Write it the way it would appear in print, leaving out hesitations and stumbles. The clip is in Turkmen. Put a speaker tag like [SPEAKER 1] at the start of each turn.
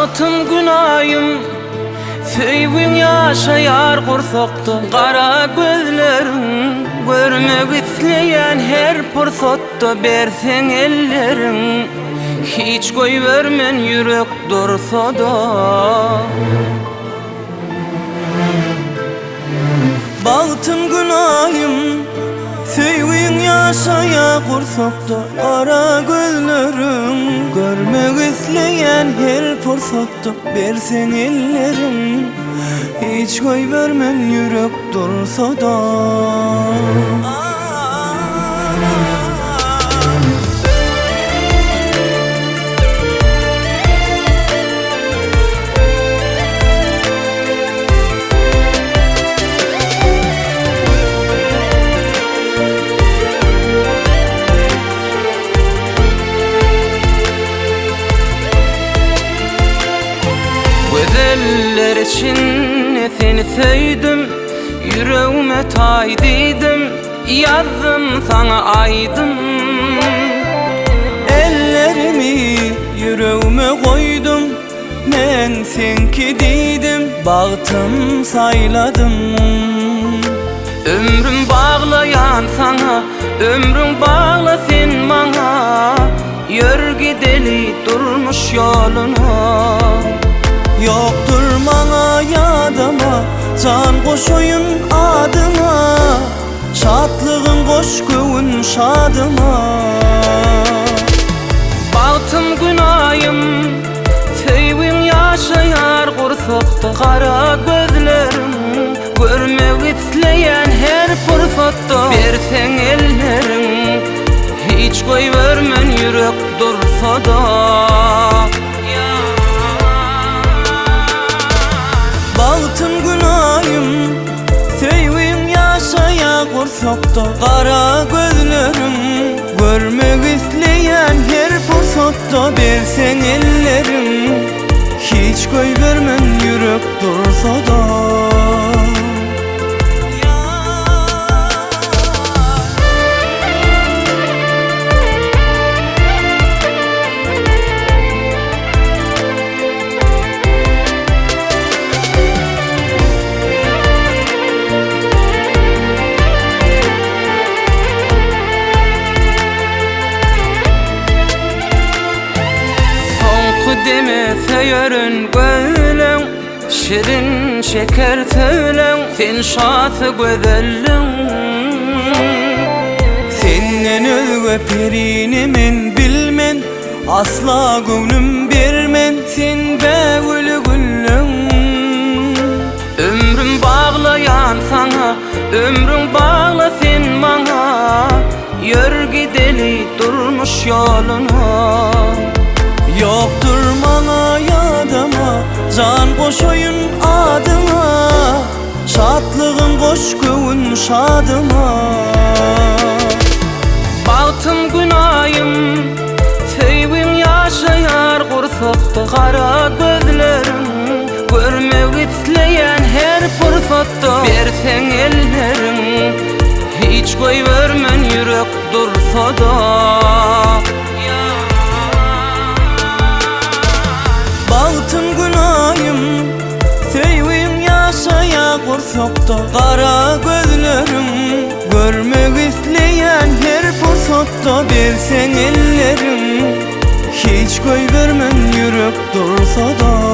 [SPEAKER 1] Bagtym günaýym Söýgüň ýaşaýar gursakda Gara gözleriň Görmek isleýän her pursatda Berseň elleriň Hiç goýbermen ýürek dursa-da.
[SPEAKER 2] Bagtym günaýym Söýgüň ýaşaýa gursakda Gara gözleriň Görmek isleýän her pursatda Berseň elleriň Hiç goýbermen ýürek dursa-da.
[SPEAKER 1] Gözeller içinde seni söýdüm, Ýüregime taý diýdim, Ýazdym saňa aýdym.
[SPEAKER 2] Ellerimi ýüregime goýdum, Men seňki diýdim, bagtym saýladym.
[SPEAKER 1] Ömrüm baglaýan saňa, ömrüň bagla sen maňa, Ýör gideli durmuş ýoluna.
[SPEAKER 2] Ýokdur maňa ýadama, jan goşaýyn adyňa, Şatlygym goş göwün şadyma.
[SPEAKER 1] Bagtym günaýym, söýgüň ýaşaýar gursakda Gara gözleriň görmek isleýän her pursatda Berseň elleriň hiç goýbermen ýürek dursa-da.
[SPEAKER 2] Bagtym günaýym, söýgüň ýaşaýa gursakda Gara gözleriň görmek isleýän her pursatda Berseň elleriň hiç goýbermen ýürek dursa-da.
[SPEAKER 1] Soňky deme söýerin gözleň, Şirin şeker söýleň, Sen şasy gözelliň.
[SPEAKER 2] Senden özge perini men bilmen, Asla göwnüm bermen, Sen bägüli güllüň.
[SPEAKER 1] Ömrüm baglaýan saňa, Ömrüň bagla sen maňa, Ýör gideli durmuş ýoluna.
[SPEAKER 2] Ýokdur maňa ýadama, Jan goşaýyn adyňa, Şatlygym goş göwün şadyma.
[SPEAKER 1] Bagtym günaýym, söýgüň ýaşaýar gursakda Gara gözleriň görmek isleýän her pursatda Berseň elleriň hiç goýbermen ýürek dursa-da.
[SPEAKER 2] Bagtym günaýym, söýgüň ýaşaýa gursakda Gara gözleriň görmek isleýän her pursatda Berseň elleriň hiç goýbermen ýürek dursa-da.